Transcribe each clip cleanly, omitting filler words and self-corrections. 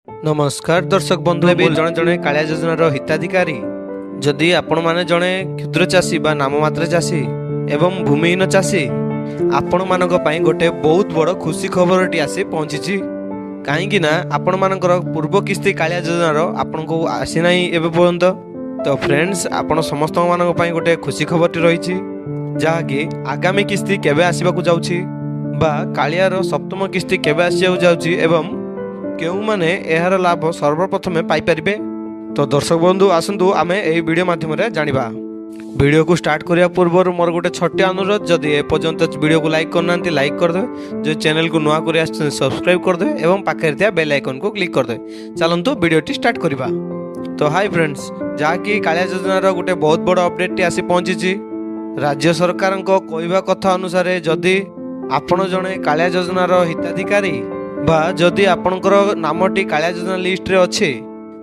ନମସ୍କାର ଦର୍ଶକ ବନ୍ଧୁ, ଏବେ ଜଣେ ଜଣେ କାଳିଆ ଯୋଜନାର ହିତାଧିକାରୀ, ଯଦି ଆପଣମାନେ ଜଣେ କ୍ଷୁଦ୍ର ଚାଷୀ ବା ନାମମାତ୍ର ଚାଷୀ ଏବଂ ଭୂମିହୀନ ଚାଷୀ, ଆପଣମାନଙ୍କ ପାଇଁ ଗୋଟେ ବହୁତ ବଡ଼ ଖୁସି ଖବରଟି ଆସି ପହଞ୍ଚିଛି। କାହିଁକି ନା ଆପଣମାନଙ୍କର ପୂର୍ବ କିସ୍ତି କାଳିଆ ଯୋଜନାର ଆପଣଙ୍କୁ ଆସିନାହିଁ ଏବେ ପର୍ଯ୍ୟନ୍ତ। ତ ଫ୍ରେଣ୍ଡସ୍, ଆପଣ ସମସ୍ତଙ୍କ ପାଇଁ ଗୋଟେ ଖୁସି ଖବରଟି ରହିଛି, ଯାହାକି ଆଗାମୀ କିସ୍ତି କେବେ ଆସିବାକୁ ଯାଉଛି ବା କାଳିଆର ସପ୍ତମ କିସ୍ତି କେବେ ଆସିବାକୁ ଯାଉଛି ଏବଂ କେଉଁମାନେ ଏହାର ଲାଭ ସର୍ବପ୍ରଥମେ ପାଇପାରିବେ। ତ ଦର୍ଶକ ବନ୍ଧୁ, ଆସନ୍ତୁ ଆମେ ଏହି ଭିଡ଼ିଓ ମାଧ୍ୟମରେ ଜାଣିବା। ଭିଡ଼ିଓକୁ ଷ୍ଟାର୍ଟ କରିବା ପୂର୍ବରୁ ମୋର ଗୋଟେ ଛୋଟିଆ ଅନୁରୋଧ, ଯଦି ଏପର୍ଯ୍ୟନ୍ତ ଭିଡ଼ିଓକୁ ଲାଇକ୍ କରିନାହାନ୍ତି, ଲାଇକ୍ କରିଦେବେ। ଯଦି ଚ୍ୟାନେଲକୁ ନୂଆ କରି ଆସିଛନ୍ତି, ସବସ୍କ୍ରାଇବ୍ କରିଦେବେ ଏବଂ ପାଖରେ ଥିବା ବେଲ୍ ଆଇକନ୍କୁ କ୍ଲିକ୍ କରିଦେବେ। ଚାଲନ୍ତୁ ଭିଡ଼ିଓଟି ଷ୍ଟାର୍ଟ କରିବା। ତ ହାଇ ଫ୍ରେଣ୍ଡସ୍, ଯାହାକି କାଳିଆ ଯୋଜନାର ଗୋଟେ ବହୁତ ବଡ଼ ଅପଡ଼େଟ୍ଟି ଆସି ପହଞ୍ଚିଛି। ରାଜ୍ୟ ସରକାରଙ୍କ କହିବା କଥା ଅନୁସାରେ, ଯଦି ଆପଣ ଜଣେ କାଳିଆ ଯୋଜନାର ହିତାଧିକାରୀ ବା ଯଦି ଆପଣଙ୍କର ନାମଟି କାଳିଆ ଯୋଜନା ଲିଷ୍ଟରେ ଅଛି,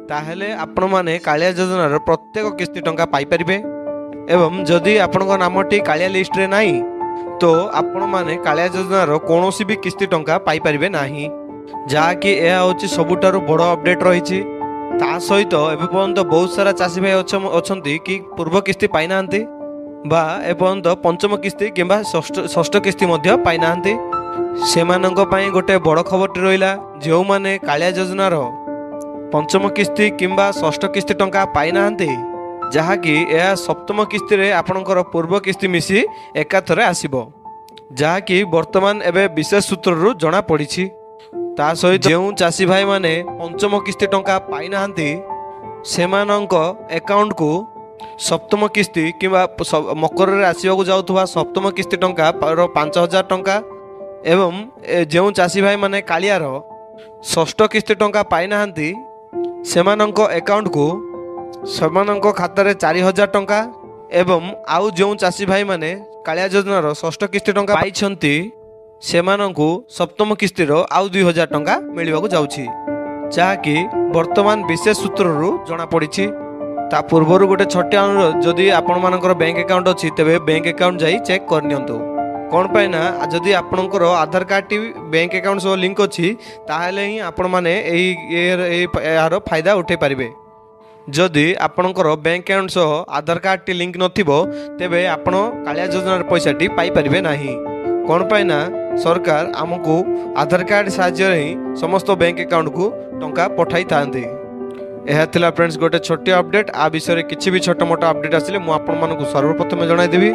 ତାହେଲେ ଆପଣମାନେ କାଳିଆ ଯୋଜନାର ପ୍ରତ୍ୟେକ କିସ୍ତି ଟଙ୍କା ପାଇପାରିବେ। ଏବଂ ଯଦି ଆପଣଙ୍କ ନାମଟି କାଳିଆ ଲିଷ୍ଟରେ ନାହିଁ, ତ ଆପଣମାନେ କାଳିଆ ଯୋଜନାର କୌଣସି ବି କିସ୍ତି ଟଙ୍କା ପାଇପାରିବେ ନାହିଁ। ଯାହାକି ଏହା ହେଉଛି ସବୁଠାରୁ ବଡ଼ ଅପଡ଼େଟ୍ ରହିଛି। ତା ସହିତ ଏବେ ପର୍ଯ୍ୟନ୍ତ ବହୁତ ସାରା ଚାଷୀ ଭାଇ ଅଛନ୍ତି କି ପୂର୍ବ କିସ୍ତି ପାଇନାହାନ୍ତି ବା ଏପର୍ଯ୍ୟନ୍ତ ପଞ୍ଚମ କିସ୍ତି କିମ୍ବା ଷଷ୍ଠ କିସ୍ତି ମଧ୍ୟ ପାଇନାହାନ୍ତି। ସେମାନଙ୍କ ପାଇଁ ଗୋଟେ ବଡ଼ ଖବରଟି ରହିଲା, ଯେଉଁମାନେ କାଳିଆ ଯୋଜନାର ପଞ୍ଚମ କିସ୍ତି କିମ୍ବା ଷଷ୍ଠ କିସ୍ତି ଟଙ୍କା ପାଇନାହାନ୍ତି, ଯାହାକି ଏହା ସପ୍ତମ କିସ୍ତିରେ ଆପଣଙ୍କର ପୂର୍ବ କିସ୍ତି ମିଶି ଏକାଥରେ ଆସିବ, ଯାହାକି ବର୍ତ୍ତମାନ ଏବେ ବିଶେଷ ସୂତ୍ରରୁ ଜଣାପଡ଼ିଛି। ତା ସହିତ ଯେଉଁ ଚାଷୀ ଭାଇମାନେ ପଞ୍ଚମ କିସ୍ତି ଟଙ୍କା ପାଇନାହାନ୍ତି, ସେମାନଙ୍କ ଆକାଉଣ୍ଟକୁ ସପ୍ତମ କିସ୍ତି କିମ୍ବା ମକରରେ ଆସିବାକୁ ଯାଉଥିବା ସପ୍ତମ କିସ୍ତି ଟଙ୍କାର 5000 ଟଙ୍କା ଏବଂ ଯେଉଁ ଚାଷୀ ଭାଇମାନେ କାଳିଆର ଷଷ୍ଠ କିସ୍ତି ଟଙ୍କା ପାଇନାହାନ୍ତି, ସେମାନଙ୍କ ଆକାଉଣ୍ଟକୁ ସେମାନଙ୍କ ଖାତାରେ 4000 ଟଙ୍କା ଏବଂ ଆଉ ଯେଉଁ ଚାଷୀ ଭାଇମାନେ କାଳିଆ ଯୋଜନାର ଷଷ୍ଠ କିସ୍ତି ଟଙ୍କା ପାଇଛନ୍ତି, ସେମାନଙ୍କୁ ସପ୍ତମ କିସ୍ତିର ଆଉ 2000 ଟଙ୍କା ମିଳିବାକୁ ଯାଉଛି, ଯାହାକି ବର୍ତ୍ତମାନ ବିଶେଷ ସୂତ୍ରରୁ ଜଣାପଡ଼ିଛି। ତା ପୂର୍ବରୁ ଗୋଟେ ଛୋଟିଆ ଅନୁରୋଧ, ଯଦି ଆପଣମାନଙ୍କର ବ୍ୟାଙ୍କ ଆକାଉଣ୍ଟ ଅଛି, ତେବେ ବ୍ୟାଙ୍କ ଆକାଉଣ୍ଟ ଯାଇ ଚେକ୍ କରିନିଅନ୍ତୁ। କ'ଣ ପାଇଁ ନା ଯଦି ଆପଣଙ୍କର ଆଧାର କାର୍ଡ଼ଟି ବ୍ୟାଙ୍କ ଆକାଉଣ୍ଟ ସହ ଲିଙ୍କ ଅଛି, ତାହେଲେ ହିଁ ଆପଣମାନେ ଏହି ଏହାର ଫାଇଦା ଉଠାଇ ପାରିବେ। ଯଦି ଆପଣଙ୍କର ବ୍ୟାଙ୍କ ଆକାଉଣ୍ଟ ସହ ଆଧାର କାର୍ଡ଼ଟି ଲିଙ୍କ ନଥିବ, ତେବେ ଆପଣ କାଳିଆ ଯୋଜନାର ପଇସାଟି ପାଇପାରିବେ ନାହିଁ। କ'ଣ ପାଇଁ ନା ସରକାର ଆମକୁ ଆଧାର କାର୍ଡ଼ ସାହାଯ୍ୟରେ ହିଁ ସମସ୍ତ ବ୍ୟାଙ୍କ ଆକାଉଣ୍ଟକୁ ଟଙ୍କା ପଠାଇଥାନ୍ତି। ଏହା ଥିଲା ଫ୍ରେଣ୍ଡସ୍ ଗୋଟେ ଛୋଟିଆ ଅପଡ଼େଟ୍। ଆ ବିଷୟରେ କିଛି ବି ଛୋଟ ମୋଟ ଅପଡ଼େଟ୍ ଆସିଲେ ମୁଁ ଆପଣମାନଙ୍କୁ ସର୍ବପ୍ରଥମେ ଜଣାଇଦେବି।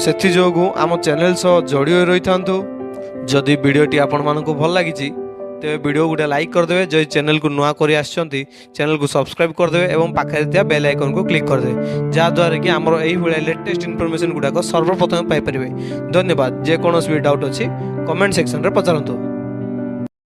ସେଥିଯୋଗୁଁ ଆମ ଚ୍ୟାନେଲ୍ ସହ ଯୋଡ଼ି ହୋଇ ରହିଥାନ୍ତୁ। ଯଦି ଭିଡ଼ିଓଟି ଆପଣମାନଙ୍କୁ ଭଲ ଲାଗିଛି, ତେବେ ଭିଡ଼ିଓ ଗୋଟେ ଲାଇକ୍ କରିଦେବେ। ଯଦି ଚ୍ୟାନେଲକୁ ନୂଆ କରି ଆସିଛନ୍ତି, ଚ୍ୟାନେଲକୁ ସବସ୍କ୍ରାଇବ୍ କରିଦେବେ ଏବଂ ପାଖରେ ଥିବା ବେଲ୍ ଆଇକନ୍କୁ କ୍ଲିକ୍ କରିଦେବେ, ଯାହାଦ୍ୱାରା କି ଆମର ଏଇଭଳିଆ ଲେଟେଷ୍ଟ ଇନଫର୍ମେସନ୍ ଗୁଡ଼ାକ ସର୍ବପ୍ରଥମେ ପାଇପାରିବେ। ଧନ୍ୟବାଦ। ଯେକୌଣସି ବି ଡାଉଟ୍ ଅଛି, କମେଣ୍ଟ ସେକ୍ସନରେ ପଚାରନ୍ତୁ।